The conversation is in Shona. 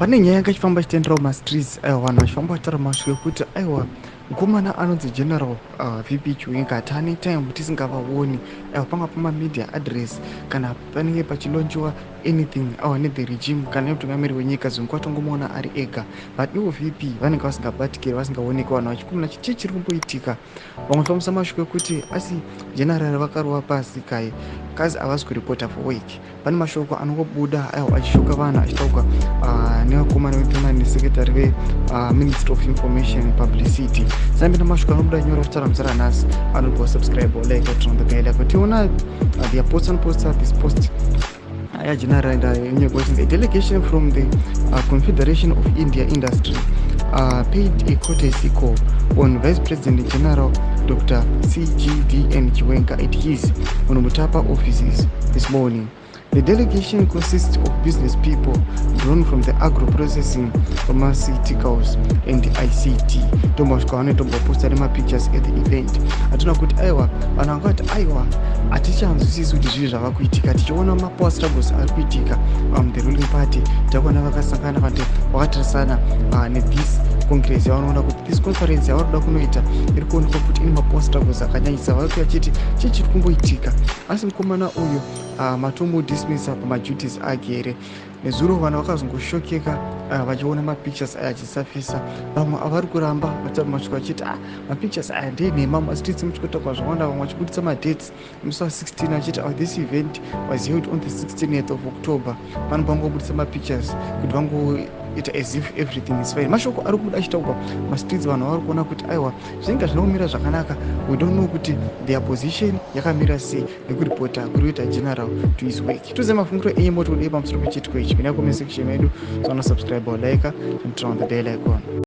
Pane nyaya yanga ichifamba ichitenderera mumastreets. Aiwa, vanhu vachifamba vachitaura mashoko ekuti aiwa, mukomana anonzi General VP Chiwenga taane time tisingavaoni. Aiwa, panga pamamedia address kana panenge pachilaunchiwa anything, aiwa, nethe regime kana nemutungamiri wenyika, zvinguva tongomuona ari ega, but ivo VP vanenge vasingabatikiri, vasingaoneki. Vanhu vachikumuna chii chiri kumboitika. Vamwe vafambisa mashoko ekuti asi general vakarova pasi kai kazi havasi kuripota for work. Pane mashoko anongobuda, aiwa, achishoka vanhu, achitaurwa nevakomana vepermanent secretary veMinistry of Information and Publicity. Sambina mashoko anobuda nyora kutaura musara nhasi anobva subscribe, like, turn on the bell icon. Tiona the post on poster, this post yageneral a delegation from the Confederation of India Industry paid a courtesy call on Vice President General Dr CGDN Chiwenga at his Munhumutapa offices this morning. The delegation consists of business people drawn from the agro-processing, pharmaceuticals and ICT. Tombosvika vanotomboposta nemapictures at the event. Hatuna kuti aiwa, vanhu vanga vati aiwa, hatichanzwisisi kuti zvii zvava kuitika. Tichiona mapower struggles ari kuitika, the ruling party takuona vakasangana, vanhu vakatarisana nethis congress yavanoona kuti this conference yavari kuda kunoita iri kuonekwa kuti ine mapower struggles akanyanyisa. Vari vachiti chii chiri kumboitika? Asi mukomana uyu matomudismissa pamaduties ake here? Nezuro vanhu vakazongoshokeka vachiona mapictures aya achisafisa. Vamwe avari kuramba mashoko achiti ah, mapictures aya ndeenhema. Mumastreets muchikotakwa zvakawanda, vamwe vachibudisa madates musi wa16 achiti oh, this event was held on the 16th of October. Vanhu vangobudisa mapictures kuti vangoita as if everything is fine. Mashoko ari kubuda achitaurwa mastreets, vanhu vari kuona kuti aiwa, zvinenge zvina kumira zvakanaka. We don't know kuti their position yakamira sei nekuripota kuri kuita general to his work. Tiuze mafungiro enyu, moti kudii pamusoro pechiitiko ichi? Pinda comment section yedu, so subscribe or like and turn on the bell icon.